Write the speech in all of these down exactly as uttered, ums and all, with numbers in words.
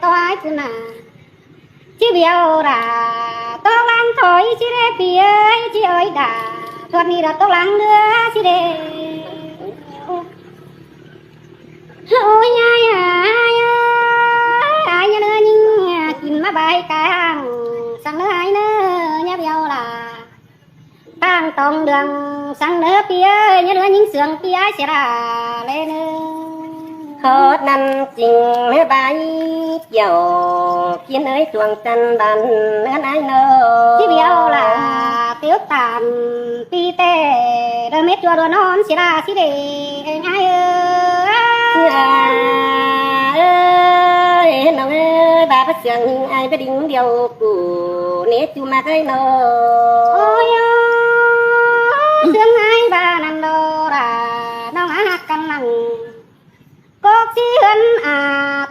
ꞌToi ꞌcứ nả. ꞌChí bẻo đả, tốc lăng thôi ꞌchí đé ꞌpi ơi, ꞌchí ơi đả, ꞌtoi ꞌnị đả tốc lăng ꞌnớ ꞌchí đé. Ôi, ai, ai, ai, ai, ꞌnhá ꞌnhính kin ꞌmá bai cang, săng ꞌnớ ai ꞌnớ, ꞌnhá bẻo đả. Tang tong đường săng ꞌnớ ꞌpi ơi, ꞌnhá ꞌnhính sương ꞌpi ơi sia đả ꞌlế ꞌnớ. Hót ꞌnặn ꞌchính ꞌmá bai kiẻo, kin ơi tuang chăn bản ꞌnớ ai ꞌnớ. ꞌChí bẻo đả, tiếu tản ꞌpi ꞌtẹ, đơ mết ꞌchua đua ꞌnón sia đả ꞌchí đé, eng ai ơi. À, ơi, ꞌnọng ơi, ba bát sương ai bá đính điêu củ, nế chu ꞌmặc ơi ꞌnớ. Ôi ơ, sương ai ba ꞌnặn đo đả, ꞌnọng ꞌhặc căn nẳng. Cốc ꞌchí ꞌhướn à,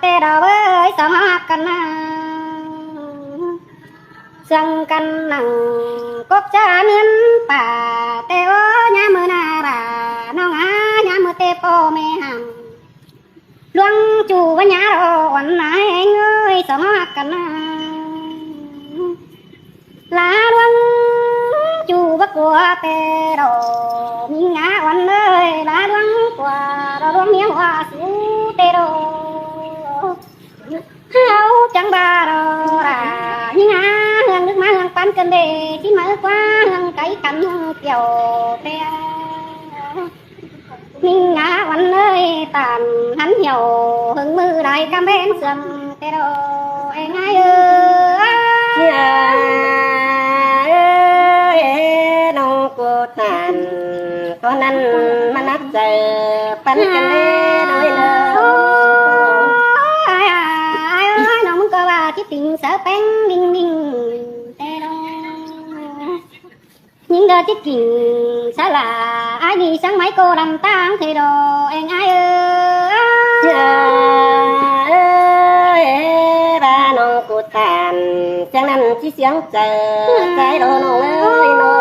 ꞌtẹ đỏ ꞌvới, song ꞌhặc căn nẳng. Sương căn nẳng, cốc ꞌchá ꞌhướn pả, ꞌtẹ ơ ꞌnhá ꞌmự nả đả, ꞌnọng à, ꞌnhá ꞌmự ꞌtẹ ꞌpo ꞌme hẳn. ꞌLuống chu bá ꞌnhá đo uôn nả eng ơi, song ꞌhặc căn nẳng. Lá ꞌluống chu bá cua ꞌtẹ đỏ, ꞌmí ngá uôn ơi, lá ꞌluống cua đỏ ꞌluống ꞌmía hua sú ꞌtẹ đỏ. Hảu chắng ba đo đả, ꞌmí ngá ꞌhương nước ꞌmá ꞌhương pán cơn đê, ꞌchí ꞌmá ꞌquá ꞌhương cáy căn ꞌhương kiẻo ꞌtẹ. ꞌMí ngá uôn ơi, tản hẳn hiẻo, hưng ꞌmự lai căm bén sương ꞌtẹ đỏ, eng ai ơi. Ơi, ơi, ꞌnọng cô tản, ꞌcọ ꞌnặn ꞌmá nắc chaư, pắn căn ꞌlế đôi ꞌnớ. Ai, ai, ai, ꞌnọng ꞌmứng ꞌcọ ꞌva ꞌchí tỉnh sa peng đinh đinh ꞌtẹ đỏ. ꞌNhính đơ ꞌchí kỉnh sa lả, ai đi sáng máy cô đăm ꞌtáng thế đỏ, eng ai ơi. Ơi, ba ꞌnọng cô tản, sáng ꞌnặn ꞌchí siếng chaư, cái đỏ ꞌnọng ơi ꞌnớ.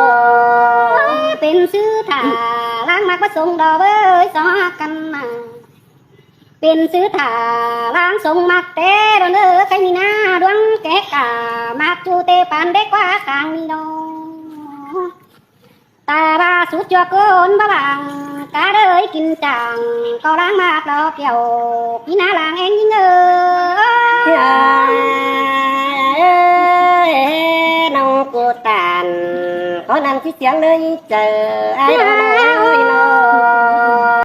Pên sư thả, láng ꞌmặc bá sông đỏ ꞌvới, song ꞌhặc căn nẳng. Pên sư thả, láng sông ꞌmặc ꞌtẹ đỏ ꞌnớ, khay ꞌmí nả ꞌluống ké cả, ꞌmặc chu ꞌtẹ pán đé ꞌquá khang ꞌmí đỏ. Ta ba sút ꞌchua côn bá bang, cá đới kin chang, ꞌcọ láng ꞌmặc đỏ kiẻo, kin nả láng eng ꞌnhính ơi. Ơi, ơi, ơi, ꞌnọng cô tản, ꞌcọ ꞌnặn ꞌchí siếng đới chaư, ai đỏ ꞌnọng ơi ꞌnớ.